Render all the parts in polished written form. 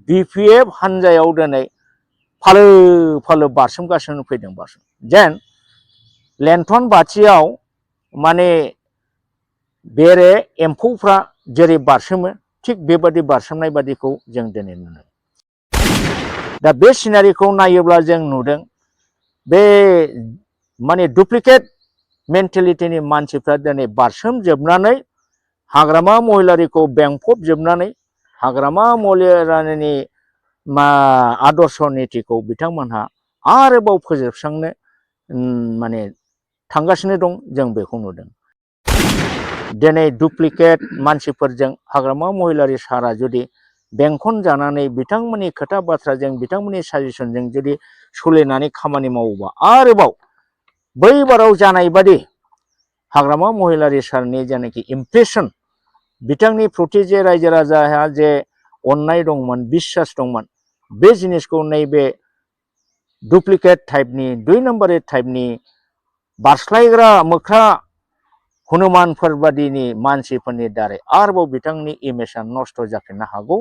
BPF हानजायाव दिनै फालो फालो बारसोमगासिनो फैदों जेन लेन्थन बाथियाव माने बेरे एम्फौफ्रा जेरै बारसोमो थिग बेबादि बारसोमनाय बादिखौ जों दिनै नुनो। दा बे सिनारिखौ नायोब्ला जों नुदों बे माने डुप्लिकेट मेन्टेलिटिनि मानसिफ्रा दिनै बारसोमजोबनानै हाग्रामा महिलारिखौ बेंफबजोबनानै हाग्रामा महिलारिनि आदर्श नीतिखौ बिथांमोनहा आरोबाव फोजोबस्रांनो माने थांगासिनो दं जों बेखौ नुदों। दिनै डुप्लिकेट मानसिफोरजों हाग्रामा महिलारि सारा जुदि बेंखन जानानै बिथांमोननि खोथा बाथ्राजों बिथांमोननि साजेसनजों जुदि सोलिनानै खामानि मावोबा आरोबाव बैबाराव जानाय बादि हाग्रामा महिलारि सारनि जेनाखि इमप्रेसन बिथांनि प्रति जे रायजो राजाहा जे अननाय दंमोन बिश्वास दंमोन बे जिनिसखौ नैबे डुप्लिकेट टाइपनि 2 नम्बरनि टाइपनि बारस्लायग्रा मोख्रा हनुमानफोर बादिनि मानसिफोरनि दारै आरोबाव बिथांनि इमेजआ नष्ट जाफिननो हागौ।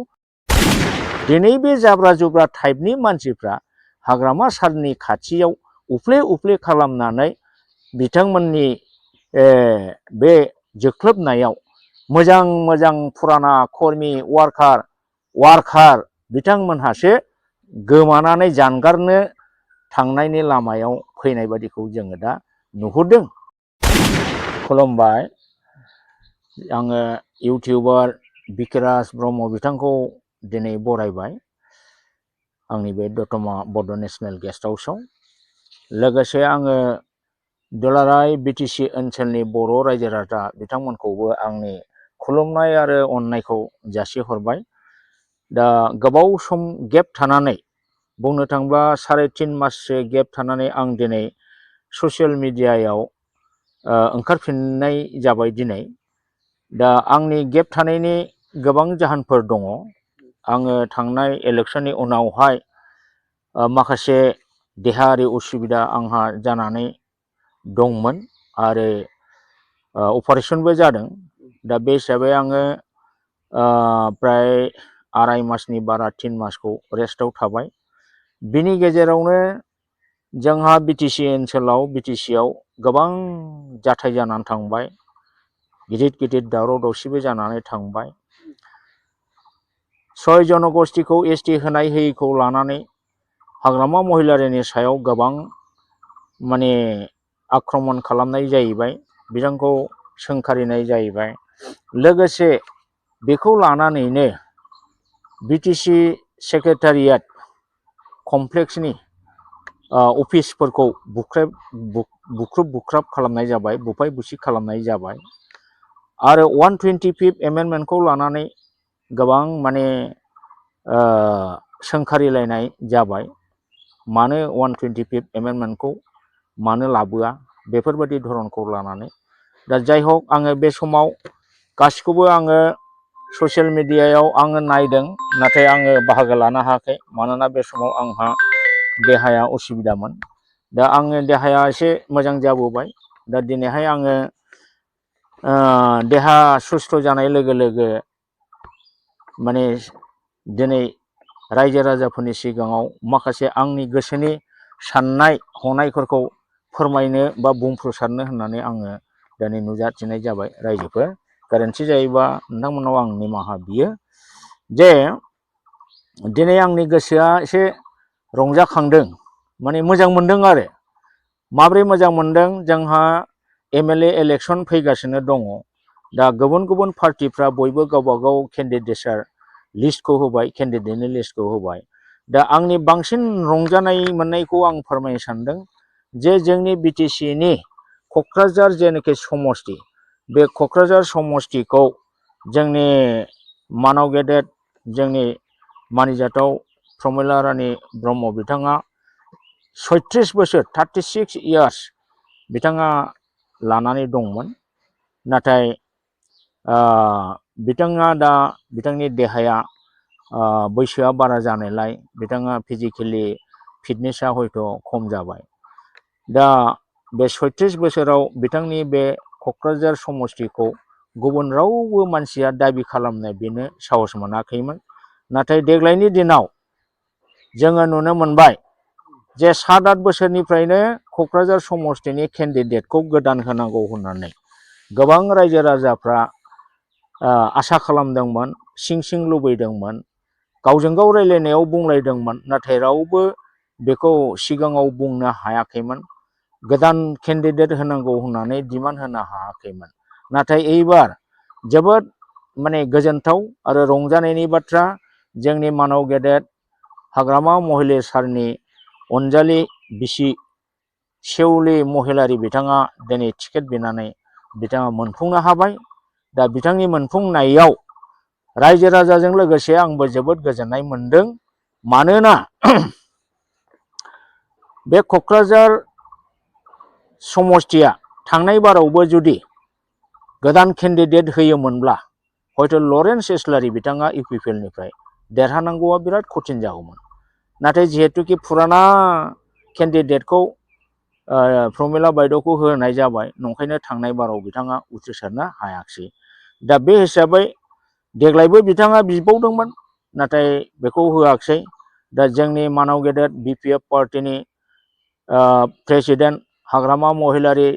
दिनै बे जाब्रा जुब्रा टाइपनि मानसिफ्रा हाग्रामा सारनि खाथियाव उफ्ले उफ्ले खालामनानै बिथांमोननि बे जोख्लोबनायाव मोजां मोजां फुराना कर्मि वारकार बिथांमोनहासो गोमानानै जानगारनो थांनायनि लामायाव फैनाय बादिखौ जोङो दा नुहुरदों। खुलुमबाय, आङो इउटिउबार बिकिराज ब्रह्म बिथांखौ दिनै बरायबाय आंनि बे दतमा बड' नेशनेल गेस्ट हाउसआव। लोगोसे आङो दुलाराय BTC ओनसोलनि बर' रायजो राजा बिथांमोनखौबो आंनि खुलुमनाय आरो अननायखौ जासिहरबाय। दा गोबाव सम गेप थानानै बुंनो थाङोब्ला 3.5 माससो गेप थानानै आं दिनै ससियेल मिडियायाव ओंखारफिननाय जाबाय दिनै। दा आंनि गेप थानायनि गोबां जाहोनफोर दङ। आङो थांनाय इलेक्शननि उनावहाय माखासे देहायारि उसुबिदा आंहा जानानै दंमोन आरो अपारेशनबो जादों। दा बे हिसाबै आङो प्राय 2.5 मासनि बारा 3 मासखौ रेस्टआव थाबाय। बिनि गेजेरावनो जोंहा BTC ओनसोलाव BTCआव गोबां जाथाय जानानै थांबाय, गिदिर गिदिर दावराव दावसिबो जानानै थांबाय। 6 जनगोष्ठीखौ ST होनाय होयिखौ लानानै हाग्रामा महिलारिनि सायाव गोबां माने आक्रमण खालामनाय जाहैबाय, बिथांखौ सोंखारिनाय जाहैबाय। लोगोसे बेखौ लानानैनो BTC सेक्रेटारियेट कमप्लेक्सनि अफिसफोरखौ बुख्रुब बुख्राब खालामनाय जाबाय, बुफाय बुसि खालामनाय जाबाय। आरो 125 एमेन्डमेन्टखौ लानानै गोबां माने सोंखारिलायनाय जाबाय। मानो 125 एमेन्डमेन्टखौ मानो लाबोआ बेफोरबायदि धरनखौ लानानै। दा जाय हक आङो बे समाव गासिखौबो आङो ससियेल मिडियायाव आङो नायदों, नाथाय आङो बाहागो लानो हायाखै मानोना बे समाव आंहा देहाया उसुबिदामोन। दा आङो देहाया एसे मोजां जाबोबाय। दा दिनैहाय आङो देहा सुस्थ' जानाय लोगो लोगो माने दिनै रायजो राजाफोरनि सिगाङाव माखासे आंनि गोसोनि साननाय हनायफोरखौ फोरमायनो बा बुंफ्रुसारनो होननानै आङो दिनै नुजाथिनाय जाबाय। रायजोफोर गोरोन्थि जायोबा नोंथांमोनाव आं निमाहा बियो जे दिनै आंनि गोसोआ एसे रंजाखांदों, माने मोजां मोनदों। आरो माब्रै मोजां मोनदों, जोंहा MLA इलेक्शन फैगासिनो दङ। दा गुबुन गुबुन पार्टिफ्रा बयबो गावबा गाव केन्डिडेटसार लिस्टखौ होबाय, केन्डिडेटनि लिस्टखौ होबाय। दा आंनि बांसिन रंजानाय मोननायखौ आं फोरमायनो सानदों जे जोंनि BTCनि क'क्राझार जेनाखि समष्टि, बे क'क्राझार समष्टिखौ जोंनि मानाव गेदेर जोंनि मानिजाथाव प्रमिला रानी ब्रह्म बिथाङा 36 बोसोर 36 इयार्स बिथाङा लानानै दंमोन। नाथाय बिथाङा दा बिथांनि देहाया बैसोआ बारा जानायलाय बिथाङा फिजिकेलि फिटनेसा हयथ' खम जाबाय। दा बे 36 बोसोराव बिथांनि बे क'क्राझार समष्टिखौ गुबुन रावबो मानसिया दाबि खालामनो बेनो साहस मोनाखैमोन। नाथाय देग्लायनि दिनाव जोङो नुनो मोनबाय जे 7-8 बोसोरनिफ्रायनो क'क्राझार समस्तिनि केन्डिडेटखौ गोदान होनांगौ होननानै गोबां रायजो राजाफ्रा आसा खालामदोंमोन, सिं लुबैदोंमोन, गावजों गाव रायलायनायाव बुंलायदोंमोन, नाथाय रावबो बेखौ सिगाङाव बुंनो हायाखैमोन। गोदान केन्डिडेट होनांगौ होननानै डिमान्ड होनो हायाखैमोन। नाथाय एबार जोबोद गोजोनथाव आरो रंजानायनि बाथ्रा, जोंनि मानव गेदेर हाग्रामा महिलारी सारनि अनजालि बिसि सेउलि महिलारी बिथाङा दिनै टिकेट बिनानै बिथाङा मोनफुंनो हाबाय। दा बिथांनि मोनफुंनायाव रायजो राजाजों लोगोसे आंबो जोबोद गोजोननाय मोनदों। मानोना बे क'क्राझार समस्तिया थांनाय बारावबो जुदि गोदान केन्डिडेट होयोमोनब्ला हयथ' लरेन्स इस्लारि बिथाङा इउपिपिएलनिफ्राय देरहानांगौआ बिराद कठिन जागौमोन। नाथाय जिहेतुकि फुराना केन्डिडेटखौ प्रमिला बायद'खौ होनाय जाबाय, नंखायनो थांनाय बाराव बिथाङा उथ्रिसारनो हायाखिसै। दा बे हिसाबै देग्लायबो बिथाङा बिबावदोंमोन, नाथाय बेखौ होआखिसै। दा जोंनि मानव गेदेर बिपिएफ पार्टिनि प्रेसिडेन्ट हाग्रामा महिलारी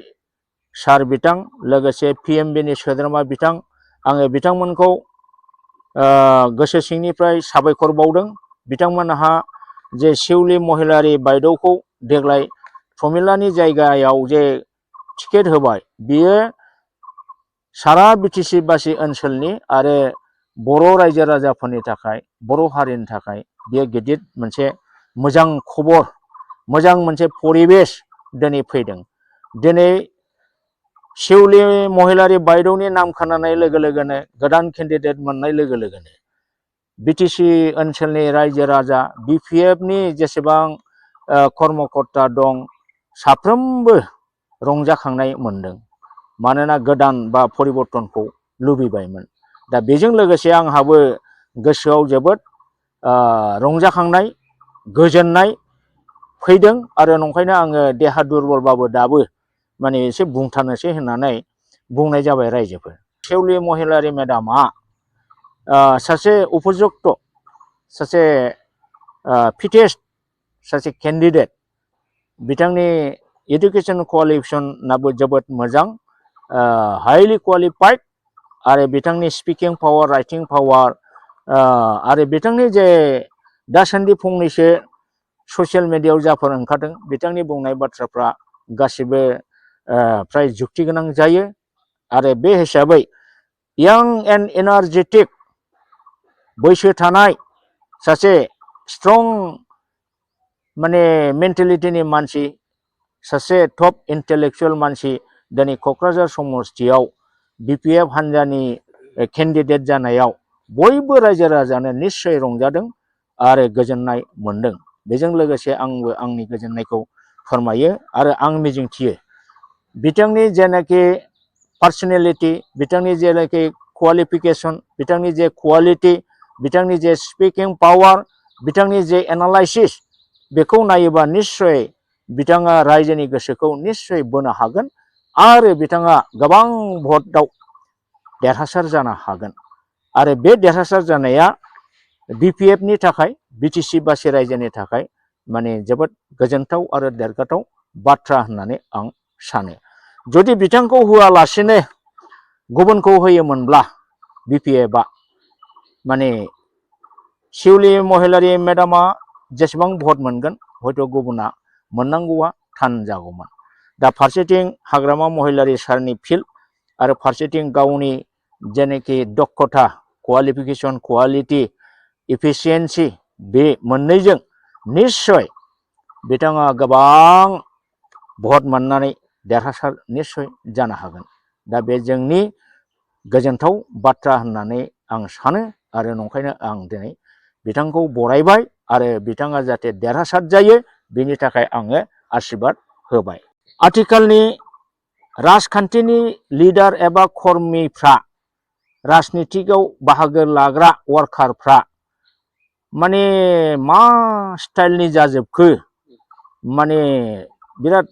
सार बिथां, लोगोसे पिएमबिनि सोद्रोमा बिथां, आङो बिथांमोनखौ गोसो सिंनिफ्राय साबायखर बावदों। बिथांमोनहा जे सेउलि महिलारी बायद'खौ देग्लाय प्रमिलानि जायगायाव जे टिकेट होबाय, बियो सारा बिटिसि बासि ओनसोलनि आरो बर' रायजो राजाफोरनि थाखाय, बर' हारिनि थाखाय बियो गिदिर मोनसे मोजां खबर, मोजां मोनसे परिबेस दिनै फैदों। दिनै सेउलि महिलारी बायद'नि नाम खोनानाय लोगो लोगोनो, गोदान केन्डिडेट मोननाय लोगो लोगोनो बिटिसि ओनसोलनि रायजो राजा, बिपिएफनि जेसेबां कर्मकर्ता दं, साफ्रोमबो रंजाखांनाय मोनदों। मानोना गोदान बा परिबर्तनखौ लुबैबायमोन। दा बेजों लोगोसे आंहाबो गोसोआव जोबोद रंजाखांनाय, गोजोननाय फैदों। आरो नंखायनो आङो देहा दुरबलबाबो दाबो एसे बुंथारनोसै होननानै बुंनाय जाबाय रायजोफोर। सेउलि महिलारी मेडामा सासे उपयुक्त, सासे फिटेस्ट सासे केन्डिडेट। बिथांनि एडुकेशन क्वालिफिकेशनाबो जोबोद मोजां, हाइलि क्वालिफाइड, आरो बिथांनि स्पिकिं पावार, राइटिं पावार, आरो बिथांनि जे दासान्दि फंनैसो ससियेल मिडियायाव जाफोर ओंखारदों, बिथांनि बुंनाय बाथ्राफ्रा गासिबो फ्राय जुक्ति गोनां जायो। आरो बे हिसाबै यां एन्ड एनार्जेटिक, बैसो थानाय सासे स्ट्रं मेन्टेलिटिनि मानसि, सासे टप इन्टेलेक्चुएल मानसि दिनै क'क्राझार समस्तियाव बिपिएफ हान्जानि केन्डिडेट जानायाव बयबो रायजो राजानो निस्सय रंजादों आरो गोजोननाय मोनदों। बेजों लोगोसे आंबो आंनि गोजोननायखौ फोरमायो। आरो आं मिजिंथियो बिथांनि जेनाखि पार्सनेलिटि, बिथांनि जेनाखि क्वालिफिकेशन, बिथांनि जे क्वालिटि, बिथांनि जे स्पिकिं पावार, बिथांनि जे एनालाइसिस, बेखौ नायोबा निस्सय बिथाङा रायजोनि गोसोखौ निस्सय बोनो हागोन आरो बिथाङा गोबां भटआव देरहासार जानो हागोन। आरो बे देरहासार जानाया बिपिएफनि थाखाय, बिटिसि बासि रायजोनि थाखाय जोबोद गोजोनथाव आरो देरगाथाव बाथ्रा होननानै आं सानो। जुदि बिथांखौ होआलासिनो गुबुनखौ होयोमोनब्ला बिपिएफआ सेउलि महिलारी मेडामा जेसेबां भट मोनगोन, हयथ' गुबुना मोननांगौआ थान जागौमोन। दा फारसेथिं हाग्रामा महिलारी सारनि फिल्ड आरो फारसेथिं गावनि जेनाखि दक्षता, क्वालिफिकेशन, क्वालिटि, इफिसियेन्सि, बे मोननैजों निस्सय बिथाङा गोबां भट मोननानै देरहासार निस्सय जानो हागोन। दा बे जोंनि गोजोनथाव बाथ्रा होननानै आं सानो। आरो नंखायनो आं दिनै बिथांखौ बरायबाय आरो बिथाङा जाहाथे देरहासार जायो बेनि थाखाय आङो आशीर्बाद होबाय। आथिखालनि राजखान्थिनि लिडार एबा कर्मिफ्रा, राजनितिकआव बाहागो लाग्रा वार्कारफ्रा मा स्टाइलनि जाजोबखो, बिराद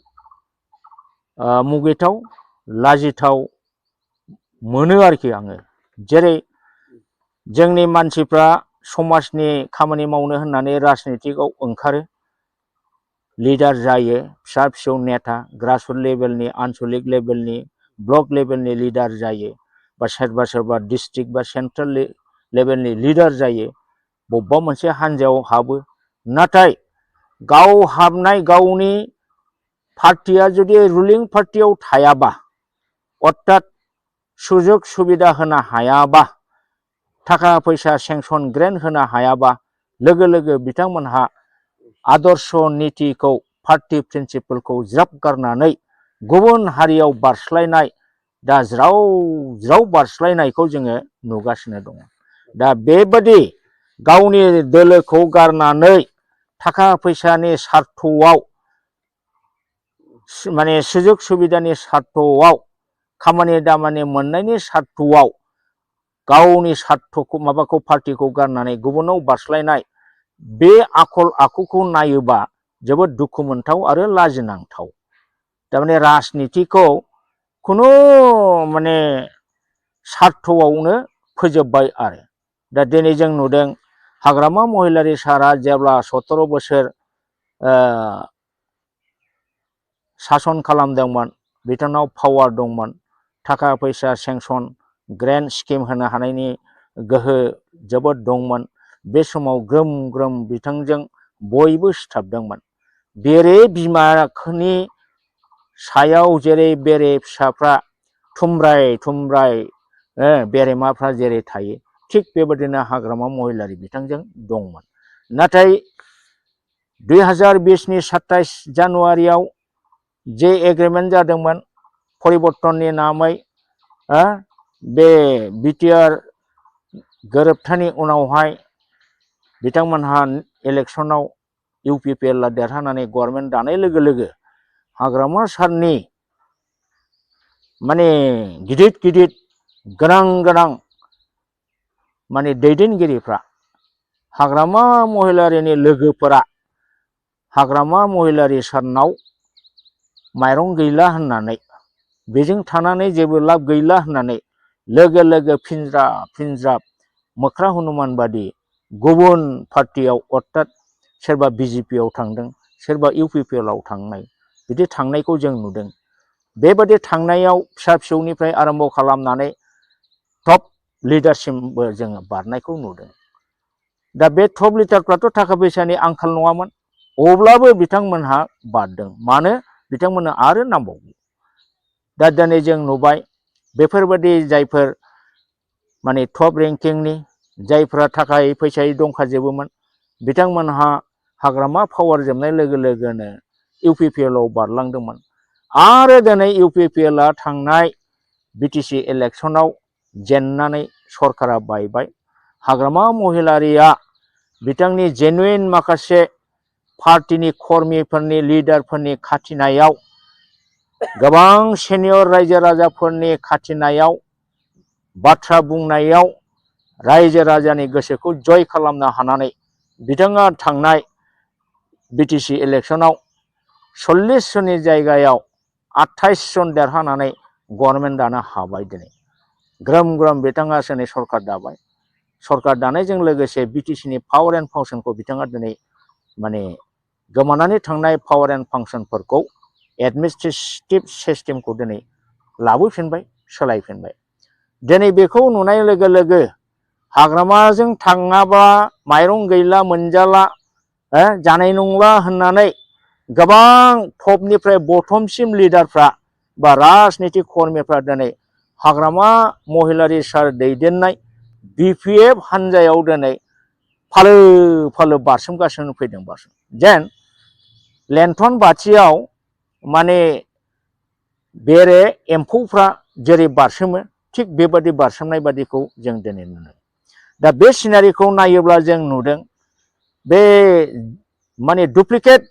मुगैथाव, लाजिथाव मोनो आरोखि आङो। जेरै जोंनि मानसिफ्रा समाजनि खामानि मावनो होननानै राजनितिकआव ओंखारो, लिडार जायो, फिसा फिसौ नेता, ग्रासरुट लेभेलनि, आनसलिक लेभेलनि, ब्लक लेभेलनि लिडार जायो, बा सोरबा सोरबा डिस्ट्रिक्ट बा सेन्ट्रेल लेभेलनि लिडार जायो, बबेबा मोनसे हान्जायाव हाबो। नाथाय गाव हाबनाय गावनि पार्टिया जुदि रुलिं पार्टियाव थायाबा, अर्थात सुजुग सुबिदा होनो हायाबा, थाखा फैसा सेंसन ग्रेन्ट होनो हायाबा, लोगो लोगो बिथांमोनहा आदर्श नीतिखौ, पार्टी प्रिन्सिपलखौ ज्राब गारनानै गुबुन हारियाव बारस्लायनाय, दा ज्राव ज्राव बारस्लायनायखौ जोङो नुगासिनो दङ। दा बेबादि गावनि दोलोखौ गारनानै थाखा फैसानि सार्थआव, माने सुजुग सुबिदानि सार्थआव, खामानि दामानि मोननायनि सार्थआव गावनि सार्थखौ माबाखौ पार्टिखौ गारनानै गुबुनाव बारस्लायनाय, बे आखल आखुखौ नायोबा जोबोद दुखु मोनथाव आरो लाजिनांथाव। थारमाने राजनितिखौ खुनु माने सार्थआवनो फोजोबबाय आरो। दा दिनै जों नुदों हाग्रामा महिलारी सारा जेब्ला 17 बोसोर सासन खालामदोंमोन, बिथांनाव पावार दंमोन, थाखा फैसा सेंसन ग्रेन्ट स्किम होनो हानायनि गोहो जोबोद दंमोन। बे समाव ग्रोम ग्रोम बिथांजों बयबो सिथाबदोंमोन। बेरे बिमानि सायाव जेरै बेरे फिसाफ्रा थुमब्राय थुमब्राय बेरेमाफ्रा जेरै थायो, थिग बेबादिनो हाग्रामा महिलारी बिथांजों दंमोन। नाथाय 2020नि 27 जानुवारियाव जे एग्रिमेन्ट जादोंमोन परिबर्तननि नामै, बे बिटिआर गोरोबथानि उनावहाय बिथांमोनहा इलेक्सनाव इउपिपिएलआ देरहानानै गभर्नमेन्ट दानाय लोगो लोगो हाग्रामा सारनि माने गिदिर गिदिर गोनां गोनां माने दैदेनगिरिफ्रा, हाग्रामा महिलारीनि लोगोफोरा हाग्रामा महिलारी सारनाव माइरं गैला होननानै, बेजों थानानै जेबो लाब गैला होननानै लोगो लोगो फिनज्राब फिनज्राब मोख्रा हनुमान बादि गुबुन पार्टियाव, अर्थात सोरबा बिजेपियाव थांदों, सोरबा इउपिपिएलआव थांनाय, बिदि थांनायखौ जों नुदों। बेबादि थांनायाव फिसा फिसौनिफ्राय आरम्भ खालामनानै टप लिडारसिमबो जोङो बारनायखौ नुदों। दा बे टप लिडारफ्राथ' थाखा फैसानि आंखाल नङामोन, अब्लाबो बिथांमोनहा बारदों। मानो? बिथांमोननो आरो नांबावगौ। दा दिनै जों नुबाय बेफोरबादि जायफोर माने टप रेंकिंनि, जायफ्रा थाखा फैसायै दंखाजोबोमोन, बिथांमोनहा हाग्रामा पावार जोबनाय लोगो लोगोनो इउपिपिएलआव बारलांदोंमोन। आरो दिनै इउपिपिएलआ थांनाय बिटिसि इलेक्सनाव जेननानै सरकारा बायबाय। हाग्रामा महिलारीया बिथांनि जेनुइन माखासे पार्टिनि कर्मिफोरनि, लिडारफोरनि खाथिनायाव, गोबां सेनियर रायजो राजाफोरनि खाथिनायाव, बाथ्रा बुंनायाव रायजो राजानि गोसोखौ जय खालामनो हानानै बिथाङा थांनाय बिटिसि इलेक्सनाव 40 जननि जायगायाव 28 जन देरहानानै गभर्नमेन्ट दानो हाबाय। दिनै ग्रोम ग्रोम बिथाङा दिनै सरकार दाबाय। सरकार दानायजों लोगोसे बिटिसिनि पावार एन्ड फांसनखौ बिथाङा दिनै माने गोमानानै थांनाय पावार एन्ड फांसनफोरखौ, एडमिनिस्ट्रेटिभ सिस्टेमखौ दिनै लाबोफिनबाय, सोलायफिनबाय। दिनै बेखौ नुनाय लोगो लोगो हाग्रामाजों थाङाबा माइरं गैला, मोनजाला, जानाय नंला होननानै गोबां टपनिफ्राय बटमसिम लिडारफ्रा बा राजनितिक कर्मिफ्रा दिनै हाग्रामा महिलारी सार दैदेननाय बिपिएफ हान्जायाव दिनै फालो फालो बारसोमगासिनो फैदों। जेन लेन्थन बाथियाव माने बेरे एम्फौफ्रा जेरै बारसोमो, थिग बेबादि बारसोमनाय बादिखौ जों दिनै नुनो। दा बे सिनारिखौ नायोब्ला जों नुदों बे माने डुप्लिकेट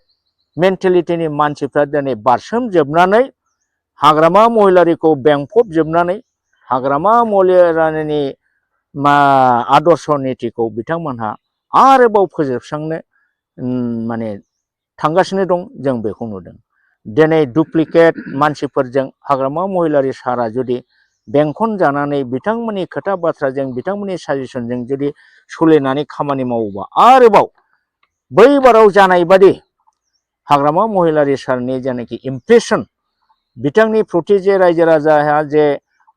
मेन्टेलिटिनि मानसिफ्रा दिनै बारसोमजोबनानै हाग्रामा महिलारीखौ बेंफबजोबनानै हाग्रामा महिलारीनि आदर्श नीतिखौ बिथांमोनहा आरोबाव फोजोबस्रांनो माने थांगासिनो दं। जों बेखौ नुदों। दिनै डुप्लिकेट मानसिफोरजों हाग्रामा महिलारी सारा जुदि बेंखन जानानै बिथांमोननि खोथा बाथ्राजों बिथांमोननि साजेसनजों जुदि सोलिनानै खामानि मावोबा आरोबाव बैबाराव जानाय बादि हाग्रामा महिलारि सारनि जेनाखि इमप्रेसन बिथांनि प्रति जे रायजो राजाहा जे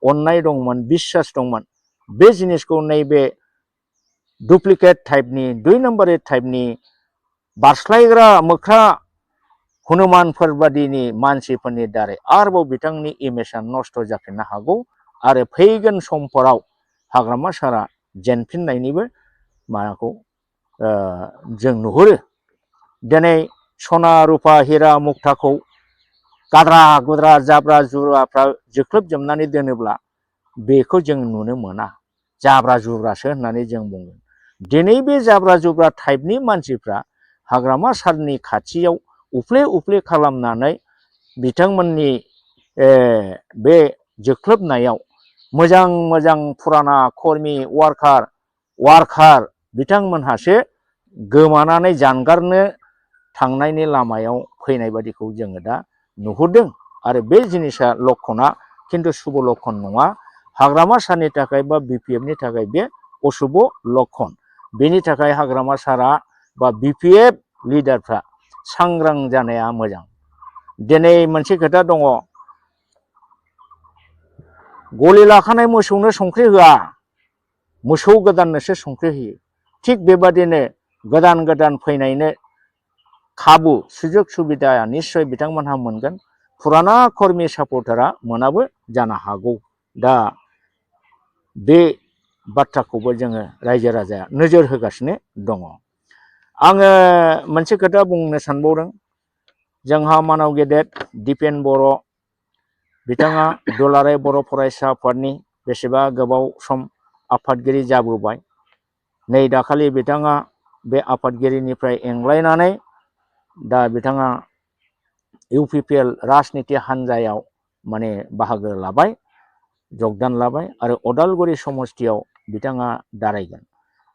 अननाय दंमोन बिश्वास दंमोन बे जिनिसखौ नैबे डुप्लिकेट टाइपनि 2 नम्बरनि टाइपनि बारस्लायग्रा मोख्रा हनुमानफोर बादिनि मानसिफोरनि दारै आरोबाव बिथांनि इमेजआ नस्थ' जाफिननो हागौ आरो फैगोन समफोराव हाग्रामा सारा जेनफिननायनिबो माबाखौ जों नुहुरो। दिनै सना रुपा हिरा मुक्ताखौ गाद्रा गुद्रा जाब्रा जुब्राफ्रा जोख्लोबजोबनानै दोनोब्ला बेखौ जों नुनो मोना, जाब्रा जुब्रासो होननानै जों बुंगोन। दिनै बे जाब्रा जुब्रा टाइपनि मानसिफ्रा हाग्रामा सारनि खाथियाव उफ्ले उफ्ले खालामनानै बिथांमोननि बे जोख्लोबनायाव मोजां मोजां फुराना कर्मि वारकार बिथांमोनहासो गोमानानै जानगारनो थांनायनि लामायाव फैनाय बादिखौ जोङो दा नुहुरदों आरो बे जिनिसा लक्षणा खिन्थु शुभ लक्षण नङा। हाग्रामा सारनि थाखाय बा बिपिएफनि थाखाय बे अशुभ लक्षण। बेनि थाखाय हाग्रामा सारा बा बिपिएफ लिडारफ्रा सांग्रां जानाया मोजां। दिनै मोनसे खोथा दङ, गलि लाखानाय मोसौनो संख्रि होआ, मोसौ गोदाननोसो संख्रि होयो। थिग बेबादिनो गोदान गोदान फैनायनो खाबु सुजुग सुबिदाया निश्चय बिथांमोनहा मोनगोन। फुराना कर्मि सापर्टारा मोनाबो जानो हागौ। दा बे बाथ्राखौबो जोङो रायजो राजाया नोजोर होगासिनो दङ। आङो मोनसे खोथा बुंनो सानबावदों। जोंहा मानाव गेदेर दिपेन बर' बिथाङा दुलाराय बर' फरायसा आफादनि बेसेबा गोबाव सम आफादगिरि जाबोबाय। नै दाखालि बिथाङा बे आफादगिरिनिफ्राय एंग्लायनानै दा बिथाङा इउपिपिएल राजनिति हान्जायाव माने बाहागो लाबाय, जगदान लाबाय आरो अदालगुरि समस्तियाव बिथाङा दारायगोन।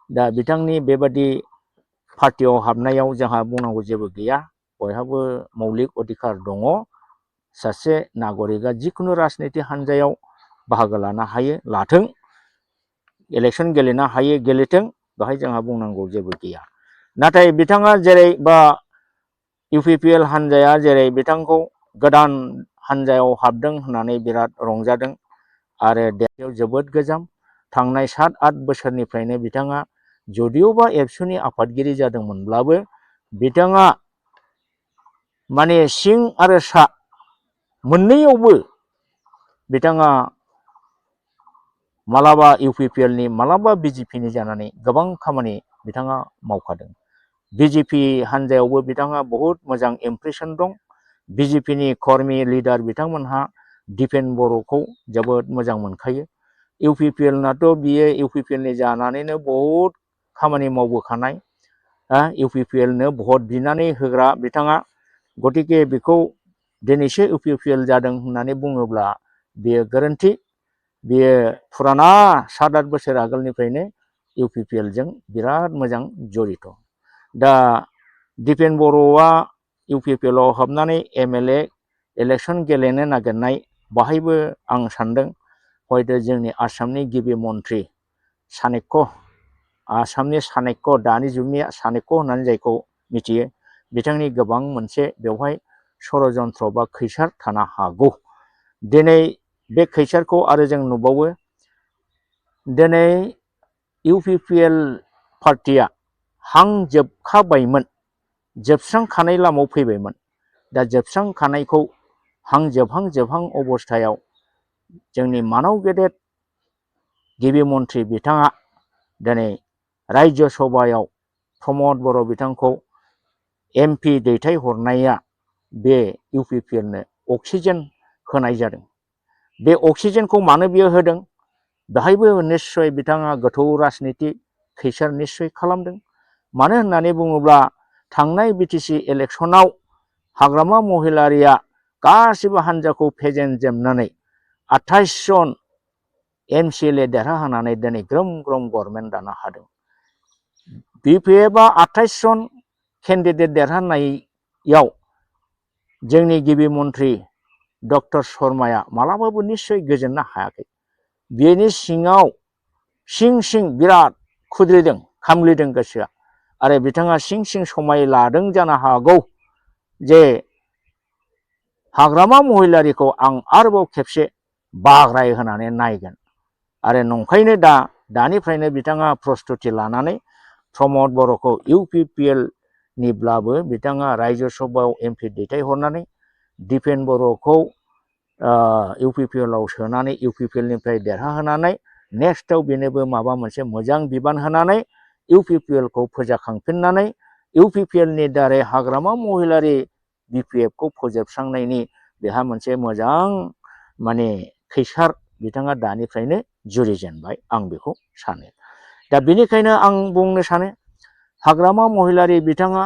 दा बिथांनि बेबादि पार्टियाव हाबनायाव जोंहा बुंनांगौ जेबो गैया। बयहाबो मौलिक अधिकार दङ। सासे नागरिकआ जिखुनु राजनिति हान्जायाव बाहागो लानो हायो, लाथों। इलेक्सन गेलेनो हायो, गेलेथों। बेहाय जोंहा बुंनांगौ जेबो गैया। नाथाय बिथाङा जेरै बा इउपिपिएल हान्जाया जेरै बिथांखौ गोदान हान्जायाव हाबदों होननानै बिराद रंजादों आरो देरहायाव जोबोद गोजाम। थांनाय 7-8 बोसोरनिफ्रायनो बिथाङा जदिअबा एबसुनि आफादगिरि जादोंमोनब्लाबो बिथाङा माने सिं आरो सा मोननैयावबो बिथाङा मालाबा इउपिपिएलनि मालाबा बिजेपिनि जानानै गोबां खामानि बिथाङा मावखादों। बिजेपि हान्जायावबो बिथाङा बहुद मोजां इमप्रेसन दं। बिजेपिनि कर्मि लिडार बिथांमोनहा दिपेन बर'खौ जोबोद मोजां मोनखायो। इउपिपिएलनाथ' बियो इउपिपिएलनि जानानैनो बहुद खामानि मावबोखानाय, इउपिपिएलनो भट बिनानै होग्रा बिथाङा। गतिके बेखौ दिनैसो इउपिपिएल जादों होननानै बुङोब्ला बेयो गोरोन्थि। बेयो फुराना 7-8 बोसोर आगोलनिफ्रायनो इउपिपिएलजों बिराद मोजां जड़ित। दा दिपेन बर'आ इउपिपिएलआव हाबनानै एमएलए इलेक्सन गेलेनो नागिरनाय बाहायबो आं सानदों हयতো जोंनि आसामनि गिबि मन्त्रि चाणक्य, आसामनि चाणक्य, दानि जुगनि चाणक्य होननानै जायखौ मिथियो, बिथांनि गोबां मोनसे बेवहाय षड़यन्त्र बा खैसार थानो हागौ। दिनै बे खैसारखौ आरो जों नुबावो। दिनै इउपिपिएल पार्टिया हां जोबखाबायमोन, जोबस्रांखानाय लामायाव फैबायमोन। दा जोबस्रांखानायखौ हां जोबहां अबस्थायाव जोंनि मानाव गेदेर गिबि मन्त्रि बिथाङा दिनै रायजो सभायाव प्रमद बर' बिथांखौ एमपि दैथायहरनाया बे इउपिपिएलनो अक्सिजेन होनाय जादों। बे अक्सिजेनखौ मानो बियो होदों? बेहायबो निस्सय बिथाङा गोथौ राजनिति खैसार निस्सय खालामदों। मानो होननानै बुङोब्ला थांनाय बिटिसि इलेक्सनाव हाग्रामा महिलारिया गासिबो हान्जाखौ फेजेनजोबनानै 28 जन एमसिएलए देरहाहोनानै दिनै ग्रोम ग्रोम गभर्नमेन्ट दानो हादों। बिपिएफआ 28 जन केन्डिडेट देरहानायाव जोंनि गिबि मन्त्रि डक्टर शर्माया मालाबाबो निस्सय गोजोननो हायाखै। बेनि सिङाव सिं बिराद खुद्रिदों खामग्लिदों गोसोआ आरो बिथाङा सिं समाय लादों जानो हागौ जे हाग्रामा महिलारिखौ आं आरोबाव खेबसे बाग्राय होनानै नायगोन आरो नंखायनो दानिफ्रायनो बिथाङा प्रस्तुति लानानै प्रमद बर'खौ UPPL निब्लाबो बिथाङा रायजो सभायाव MP दैथायहरनानै दिपेन बर'खौ UPPL आव सोनानै UPPL निफ्राय देरहाहोनानै नेक्स्टआव बेनोबो माबा मोनसे मोजां बिबान होनानै UPPL खौ फोजाखांफिननानै UPPL नि दारै हाग्रामा महिलारि BPF खौ फोजोबस्रांनायनि बेहा मोनसे मोजां माने खैसार बिथाङा दानिफ्रायनो जुरिजेनबाय आं बेखौ सानो। दा बेनिखायनो आं बुंनो सानो हाग्रामा महिलारि बिथाङा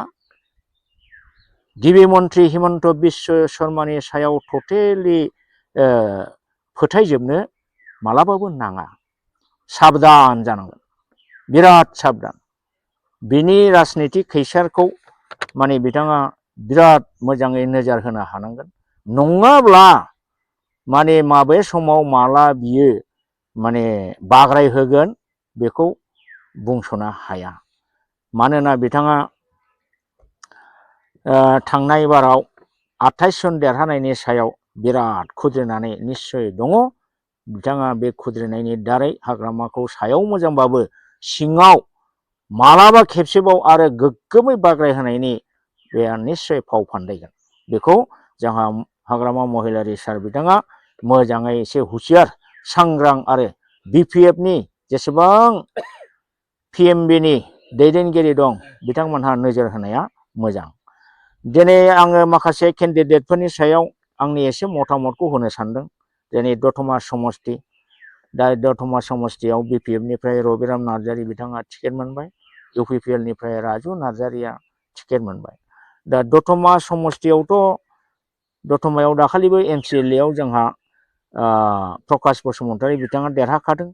गिबि मन्त्रि हिमन्त बिश्व शर्मानि सायाव टटेलि फोथायजोबनो मालाबाबो नाङा। साबधान जानांगोन, बिराद साबधान। बिनि राजनितिक खैसारखौ माने बिथाङा बिराद मोजाङै नोजोर होनो हानांगोन। नङाब्ला माने माबे समाव माला बियो माने बाग्राय होगोन बेखौ बुंस'नो हाया। मानोना बिथाङा थांनाय बाराव 28 जन देरहानायनि सायाव बिराद खुद्रिनानै निस्सय दङ। बिथाङा बे खुद्रिनायनि दारै हाग्रामाखौ सायाव मोजांबाबो सिङाव मालाबा खेबसेबाव आरो गोग्गोमै बाग्राय होनायनि बे निस्सय फाव फान्दायगोन। बेखौ जोंहा हाग्रामा महिलारि सार बिथाङा मोजाङै एसे हुसियार सांग्रां आरो BPF नि जेसेबां PMB नि दैदेनगिरि दं बिथांमोनहा नोजोर होनाया मोजां। दिनै आङो माखासे केन्डिडेटफोरनि सायाव आंनि एसे मतामतखौ होनो सानदों। दिनै दतमा समस्ति, दा दतमा समस्तियाव BPF निफ्राय रबिराम नार्जारि बिथाङा टिकेट मोनबाय, UPPL निफ्राय राजु नार्जारिया टिकेट मोनबाय। दा दतमा समस्तियावथ' दतमायाव दाखालिबो MCLA आव जोंहा प्रकाश बसुमतारी बिथाङा देरहाखादों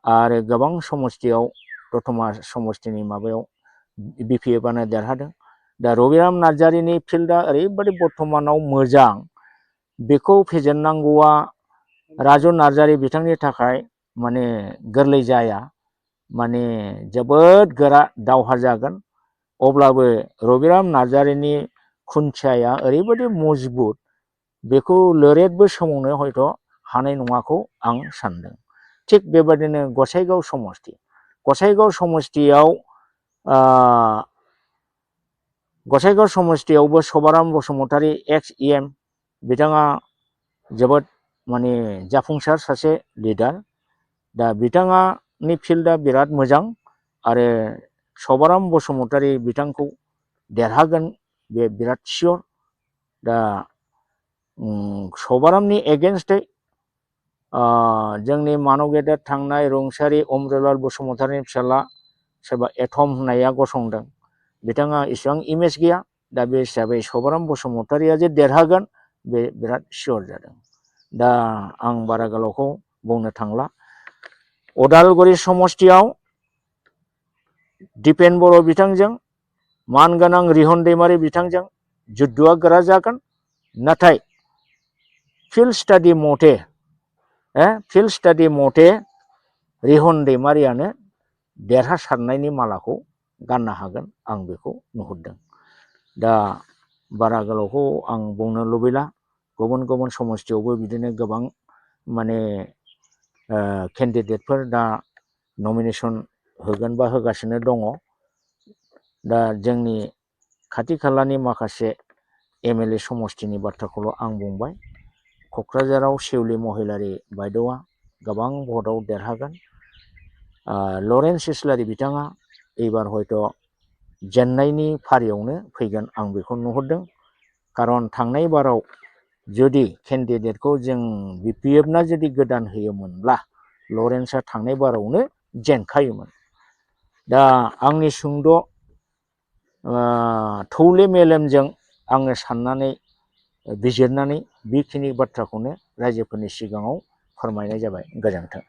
आरो गोबां समस्तियाव दतमा समस्तिनि माबायाव BPF आनो देरहादों। दा रबिराम नार्जारिनि फिल्डआ ओरैबायदि बर्थमानाव मोजां, बेखौ फेजेननांगौआ राजु नार्जारि बिथांनि थाखाय माने गोरलै जाया, माने जोबोद गोरा दावहा जागोन। अब्लाबो रबिराम नार्जारिनि खुन्थियाया ओरैबायदि मजबुत, बेखौ लोरेदबो सोमावनो हयथ' हानाय नङाखौ आं सानदों। थिग बेबादिनो गसाइगाव समस्ति, गसाइगाव समस्तियाव गसाइगाव समस्तियावबो सभाराम बसुमतारी एक्स EM बिथाङा जोबोद माने जाफुंसार सासे लिडार। दा बिथाङानि फिल्डआ बिराद मोजां आरो सभाराम बसुमतारी बिथांखौ देरहागोन बे बिराद सियर। दा सभारामनि एगेन्स्टै जोंनि मानव गेदेर थांनाय रुंसारि अमृतलाल बसुमतारीनि फिसाला सोरबा एथम होननाया गसंदों, बिथाङा इसेबां इमेज गैया। दा बे हिसाबै सभाराम बसुमतारीया जे देरहागोन बे बिराद सियर जादों। दा आं बारा गोलावखौ बुंनो थांला। उदालगुरि समस्तियाव दिपेन बर' बिथांजों मानगोनां रिहन दैमारि बिथांजों जुद्धआ गोरा जागोन। नाथाय फिल्ड स्टाडि मथे रिहन दैमारियानो देरहासारनायनि मालाखौ गाननो हागोन, आं बेखौ नुहुरदों। दा बारा गोलावखौ आं बुंनो लुबैला। गुबुन गुबुन समस्तियावबो बिदिनो गोबां माने केन्डिडेटफोर दा नमिनेसन होगोन बा होगासिनो दङ। दा जोंनि खाथि खालानि माखासे MLA समस्तिनि बाथ्राखौल' आं बुंबाय। क'क्राझाराव सेउलि महिलारि बायद'आ गोबां भटआव देरहागोन। लरेन्स इस्लारि बिथाङा एबार हयथ' जेननायनि फारियावनो फैगोन, आं बेखौ नुहुरदों। खारन थांनाय बाराव जुदि केन्डिडेटखौ जों BPF ना जुदि गोदान होयोमोनब्ला लरेन्सआ थांनाय बारावनो जेनखायोमोन। दा आंनि सुंद' थौले मेलेमजों आङो साननानै बिजिरनानै बेखिनि बाथ्राखौनो रायजोफोरनि सिगाङाव फोरमायनाय जाबाय। गोजोन्थों।